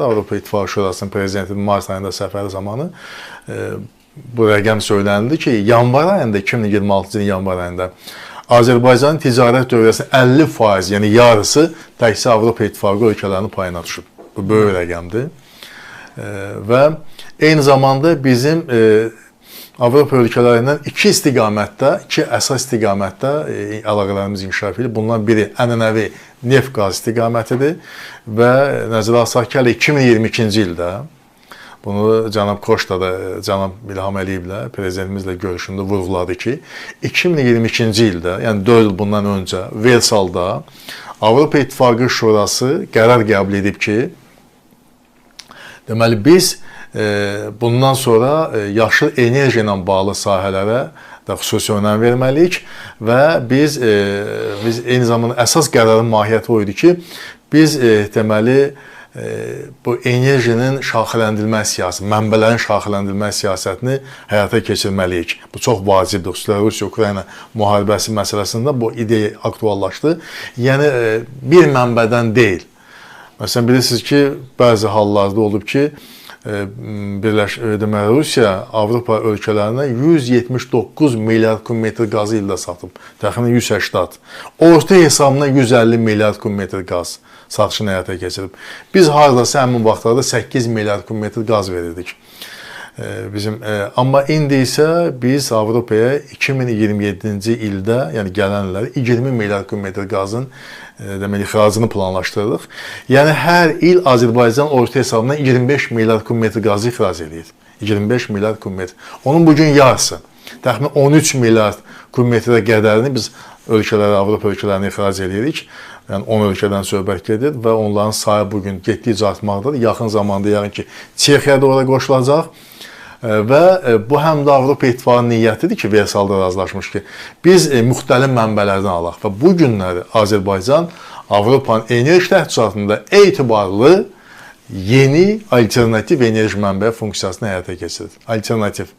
Avropa İttifaqı Şurasının prezidentinin mart ayında səfəri zamanı bu rəqəm söylənildi ki, yanvar ayında, 2026-cı ilin yanvar ayında Azərbaycanın ticarət dövrəsinin 50%, yəni yarısı təkcə Avropa İttifaqı ölkələrinin payına düşüb. Bu böyük rəqəmdir. Və eyni zamanda bizim Avropa ölkələrindən iki istiqamətdə, iki əsas istiqamətdə əlaqələrimiz inkişaf edir. Bundan biri ənənəvi neft-qaz istiqamətidir və nəzərə alsaq ki, hələ 2022-ci ildə bunu cənab Koşta da, cənab İlham Əliyevlə, prezidentimizlə görüşündə vurğuladı ki, 2022-ci ildə, yəni 4 il bundan öncə Versalda Avropa İttifaqı Şurası qərar qəbul edib ki, deməli biz bundan sonra yaşıl enerji ilə bağlı sahələrə də xüsusi önəm verməliyik və biz eyni zamanda əsas qərarın mahiyyəti o idi ki, biz deməli bu enerjinin şaxələndirilmə siyasəti, mənbələrin şaxələndirilmə siyasətini həyata keçirməliyik. Bu çox vacibdir. Xüsusilə Rusiya-Ukrayna müharibəsi məsələsində bu ideya aktuallaşdı. Yəni bir mənbədən deyil. Məsələn, bilirsiniz ki, bəzi hallarda olub ki, deməli Rusiya Avropa ölkələrinə 179 milyard kubmetr qazı ildə satıb. Təxminən 180. Orta hesabına 150 milyard kubmetr qaz satışını həyata keçirib. Biz hardasa həmin vaxtlarda 8 milyard kubmetr qaz verirdik. Amma indi isə biz Avropaya 2027-ci ildə, yəni gələn illərdə 20 milyard kubmetr qazın deməli ixracını planlaşdırırıq. Yəni hər il Azərbaycan orta hesabına 25 milyard kubmetr qazı ixrac eləyir. 25 milyard kubmetr. Onun bugün yarısı, təxminən 13 milyard kubmetrə qədərini biz ölkələrə, Avropa ölkələrinə ixrac eləyirik. Yəni 10 ölkədən söhbət gedir və onların sayı bugün getdikcə artmaqdadır. Yaxın zamanda yəqin ki, Çexiya da ora qoşulacaq. Və bu həm də Avropa İttifaqının niyyətidir ki, Versalda razılaşmış ki, biz müxtəlif mənbələrdən alaq və bu günləri Azərbaycan Avropanın enerji təchizatında etibarlı yeni alternativ enerji mənbəyi funksiyasını həyata keçirir. Alternativ.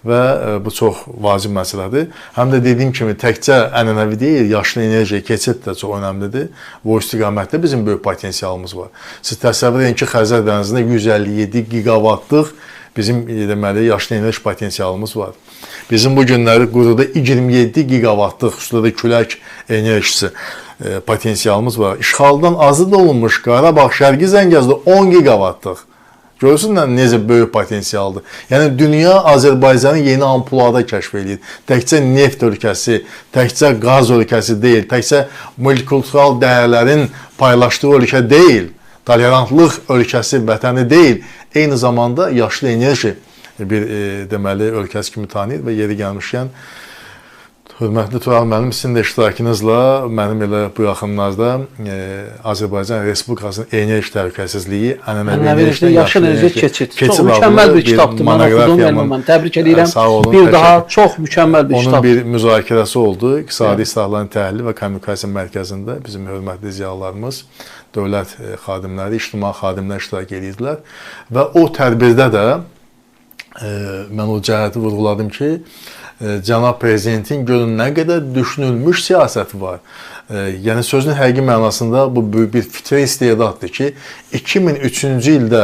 Və bu çox vacib məsələdir. Həm də dediyim kimi təkcə ənənəvi deyil, yaşıl enerjiyə keçid də çox önəmlidir. Bu istiqamətdə bizim böyük potensialımız var. Siz təsəvvür edin ki, Xəzər dənizində 157 giqavatlıq bizim deməli yaşıl enerji potensialımız var. Bizim bu günləri quruda 27 giqavatlıq, xüsusilə də külək enerjisi potensialımız var. İşğaldan azad olunmuş Qarabağ, Şərqi Zəngəzurda 10 giqavatlıq. Görürsünüz necə böyük potensialdır. Yəni dünya Azərbaycanı yeni ampulada kəşf eləyir. Təkcə neft ölkəsi, təkcə qaz ölkəsi deyil, təkcə multikultural dəyərlərin paylaşdığı ölkə deyil, tolerantlıq ölkəsi, vətəni deyil. Eyni zamanda yaşıl enerji bir deməli ölkəsi kimi tanıyır və yeri gəlmişkən hörmətli Tural müəllim, sizin də iştirakınızla mənim elə bu yaxınlarda Azərbaycan Respublikasının enerji təhlükəsizliyi, ənənəvi enerjidən yaşıl enerjiyə keçid. Çox mükəmməl bir kitabdır. Mən oxudum, mən təbrik edirəm. Bir daha çox mükəmməl bir kitab. Onun bir müzakirəsi oldu. İqtisadi İslahatların Təhlili və Kommunikasiya Mərkəzində bizim hörmətli ziyalılarımız, dövlət xadimləri, ictimai xadimlər iştirak edirdilər və o tədbirdə də mən o cəhəti vurğuladım ki, cənab prezidentin görün nə qədər düşünülmüş siyasəti var. Yəni sözün həqiqi mənasında bu böyük bir fitri istedaddır ki, 2003-cü ildə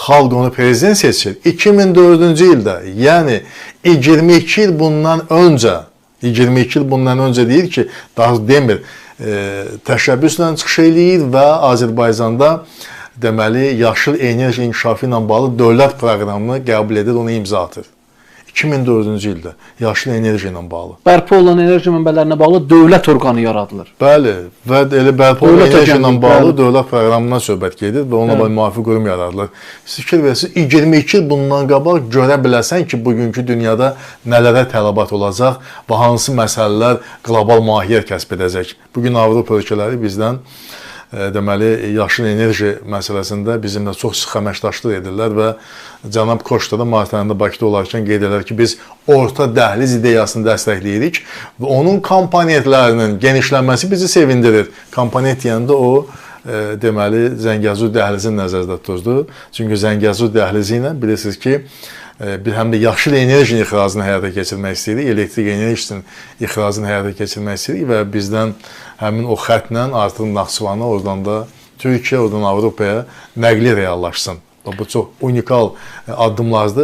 xalq onu prezident seçir. 2004-cü ildə, yəni 22 il bundan öncə, 22 il bundan öncə deyir ki, daha demir, təşəbbüslə çıxış eləyir və Azərbaycanda deməli yaşıl enerji inkişafı ilə bağlı dövlət proqramını qəbul edir, onu imza atır. 2004-cü ildə yaşıl enerji ilə bağlı. Bərpa olunan enerji mənbələrinə bağlı dövlət orqanı yaradılır. Bəli, və elə bərpa olunan enerji ilə bağlı dövlət proqramından söhbət gedir və onunla bağlı müvafiq qurum yaradılır. Siz fikir verirsiniz, 22 il bundan qabaq görə biləsən ki, bugünkü dünyada nələrə tələbat olacaq və hansı məsələlər qlobal mahiyyət kəsb edəcək. Bugün Avropa ölkələri bizdən deməli yaşıl enerji məsələsində bizimlə çox sıx əməkdaşlıq edirlər və cənab Koşta da mart ayında Bakıda olarkən qeyd edər ki, biz orta dəhliz ideyasını dəstəkləyirik və onun komponentlərinin genişlənməsi bizi sevindirir. Komponent deyəndə o deməli Zəngəzur dəhlizini nəzərdə tuturdu. Çünki Zəngəzur dəhlizi ilə bilirsiniz ki, bir həm də yaşıl enerjinin ixracını həyata keçirmək istəyirik, elektrik enerjisinin ixracını həyata keçirmək istəyirik və bizdən həmin o xətlə artıq Naxçıvana, oradan da Türkiyə, oradan Avropaya nəqli reallaşsın. Bu çox unikal addımlardır.